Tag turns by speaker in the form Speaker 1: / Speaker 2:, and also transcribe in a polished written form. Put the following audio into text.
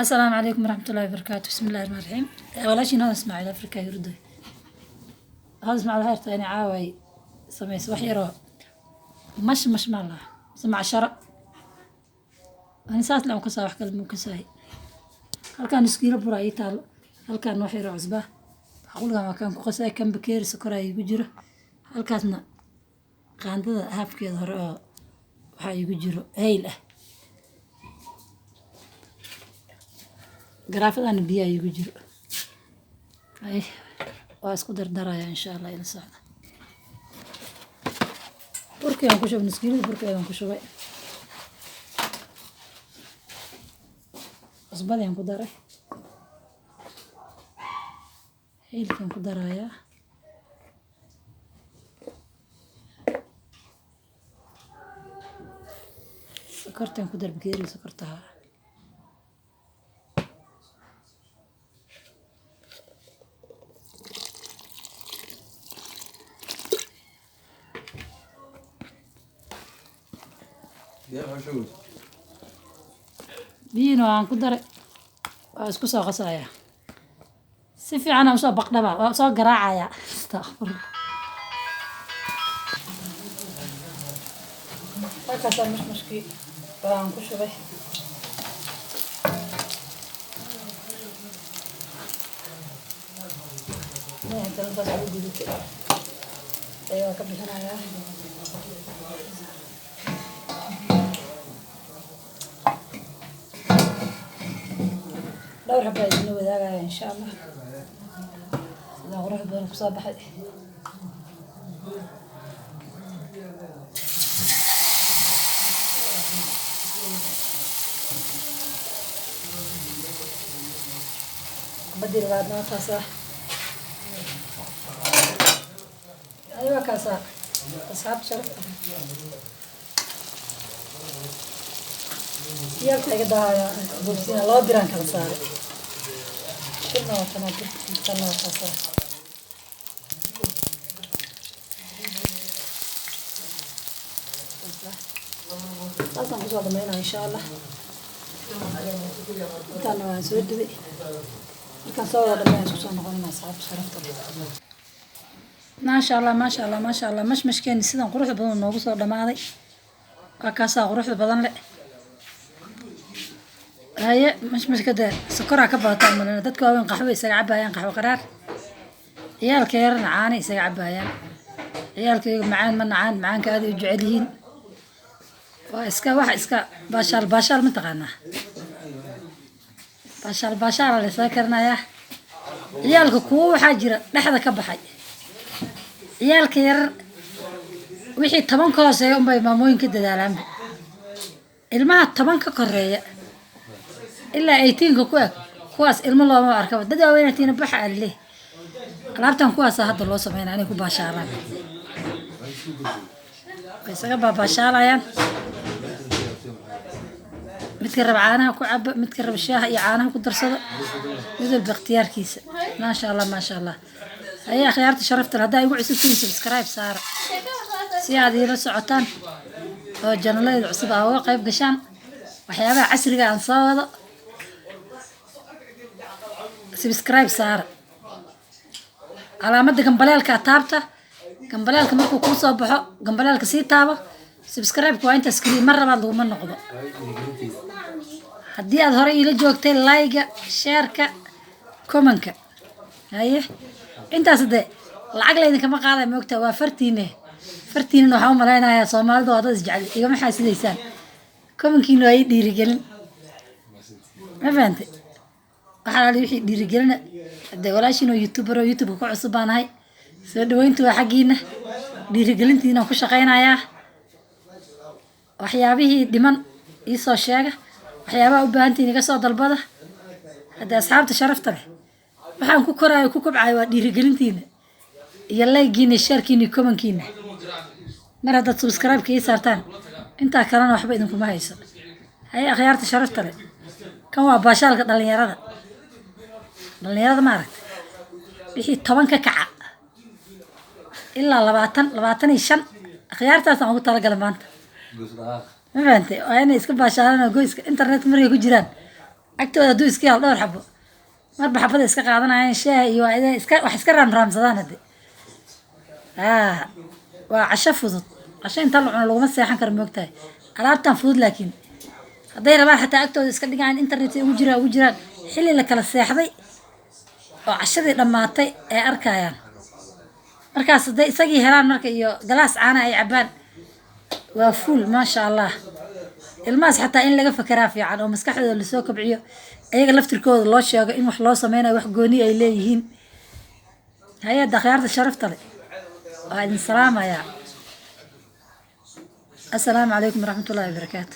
Speaker 1: Asalaamu calaykum waraxmatullaahi wabarakaatu. Bismillahi raxmaani raxiim. Walaashiin Hodan Ismaaciil Afrika yurdo. Hodan Ismaaciil waxay rabtaa inay caaway samayso wax yaroo mash mash maa laha mise macsharo. Ani saas le kasaa, wax kale muu kasaay. Halkaan iskiilo bura ii taalo, halkaan wax yaroo cusbaa, baquligan waa kaan ku qasaay. Kan bakeeri sokoraa iigu jiro, halkaasna qaandada haafkeeda hore oo waxaa iigu jiro hayl ah, garaafadana biyaa iigu jiro. Ay waa isku dardaraya insha Allah, ila socda. Burkii aan ku shubay, nuskiilada burkeedaan ku shubay, cusbadii aan ku daray, haylkaan ku darayaa, sokortaan ku dar, bakeeriga sokortaha. Biyina waan ku daray, waa isku soo qasayaa si fiican aan usoo baqdhaba, waa soo garaacayaa. Astaqfurullah. Halkaasaa mashmashkii waan ku shubay. Inta ugu gudubtay ayaa ka bixinayaa. Dhowr xabaa idinla wadaagaya insha Allah. Sidaa qurux badan kusoo baxay. Xabadii labaadna waa taasaa. Aywa, kaasaa asxaab sharafta. Ciyaalka iga dahaya boobsiina, laba biraan kala saaray. Birna waa tanaa, bir tanna waa taasaa. Saasaan kusoo dhamaynaa insha Allah. Intaana waan soo dubay. Markaan soo wada dhameyn isku soo noqonayna, asxaabta sharafta leh. Maasha Allah, maasha Allah, maasha Allah. Mashmashkeeni sidan quruxda badan noogu soo dhamaaday. Waa kaasaa quruxda badan leh. Haye, mashmashka dee sokoraa ka badataa malina. Dadka waaweyn qaxwo isaga cabaayaan, qaxwo qaraar. Ciyaalka yarana caana isaga cabaayaan. Ciyaalka iyaga macaan ma nacaan, macaanka aad ay u jecel yihiin. Waa iska wax iska baashaal baashaal, ma taqaanaa? Baashaal baashaala la isaga karinayaa. Ciyaalka kuwo waxaa jira dhexda ka baxay. Ciyaalka yarar wixii 10 ka hooseeya unbay maamooyin ka dadaalaanba. Ilmaha 10 ka koreeya ilaa 18-ka ku eg, kuwaas ilmo looma arkaba. Dad waaweynatiina baxa alile. Alaabtan kuwaasa hadda loo sameynaa inay ku baashaalaan, way isaga baabaashaalayaan. Midka raba caanaha ku cabo, midka raba shaaha iyo caanaha ku darsado, mid walba ikhtiyaarkiisa. Maasha Allah, maasha Allah. Haye, akhyaarta sharafta leh, haddaa igu cusubtihiin subscribe saara si aad iila socotaan oo channeladeeda cusub aa uga qayb gashaan waxyaabaha casriga aan soo wado. Subscribe saara, calaamadda gambaleelka taabta. Gambaleelka markuu kuu soo baxo, gambaleelka sii taabo. Subscribe-ka waa intaas keliya, mar labaad laguma noqdo. Haddii aad hore iila joogtay, like-ga, share-ka, comment-ka. Haye, intaas dee lacag laydinkama qaadaya, moogtaa? Waa fartiine. Fartiinana waxaan u malaynayaa Soomaalida waa dad isjecel, igama xaasidaysaan. Comment-kiina waa ii dhiirigelin, ma fahantay? Waxaa laali wixii dhiirigelina hadee walaashiin oo YouTuber oo YouTube-ka ku cusub baan ahay. Soo dhaweyntu waa xaggiina, dhiirigelintiina ku shaqaynayaa. Waxyaabihii dhiman iisoo sheega, waxyaabaha u baahantihiin iga soo dalbada. Haddii asxaabta sharafta leh, waxaan ku koraayo ku kobcayo waa dhiirigelintiina iyo like-giina, share-kiina iyo comment-kiina. Mar haddaad subscribe-ka ii saartaan, intaa kalena waxba idinkuma hayso. Haye, akhyaarta sharafta leh, kan waa baashaalka dhalinyarada. Dhalinyarada ma aragta, wixii 10 ka kaca ilaa 20, 25, akhyaartaasaan ugu talagalay maanta, ma fahantay? Waa inay iska baashaalaan oo goyska internetka markay ku jiraan. Agtooda hadduu iska yaal dhowr xabo, marba xabada iska qaadanayaan, shaaha iyo waa iska wax iska raamraamsadaan. Hadde aa waa casho fudud. Casho inta la cuno laguma seexan karo, moogtahay? Alaabtan fudud, laakiin hadday rabaan xataa agtooda iska dhigaan, internet ugu jiraan, ugu jiraan, xilli la kala seexday oo cashadii dhammaatay ay arkayaan. Markaas hadday isagii helaan marka iyo galaas caana ay cabaan, waa fuul, maasha Allah. Ilmahaas xataa in laga fakeraa fiican oo maskaxdooda lasoo kobciyo, ayaga laftirkooda loo sheego in wax loo sameynayo, wax gooni ay leeyihiin. Hay-adda akhyaarta sharafta leh, waa idin salaamayaa. Assalaamu calaykum waraxmatullahi wabarakaatu.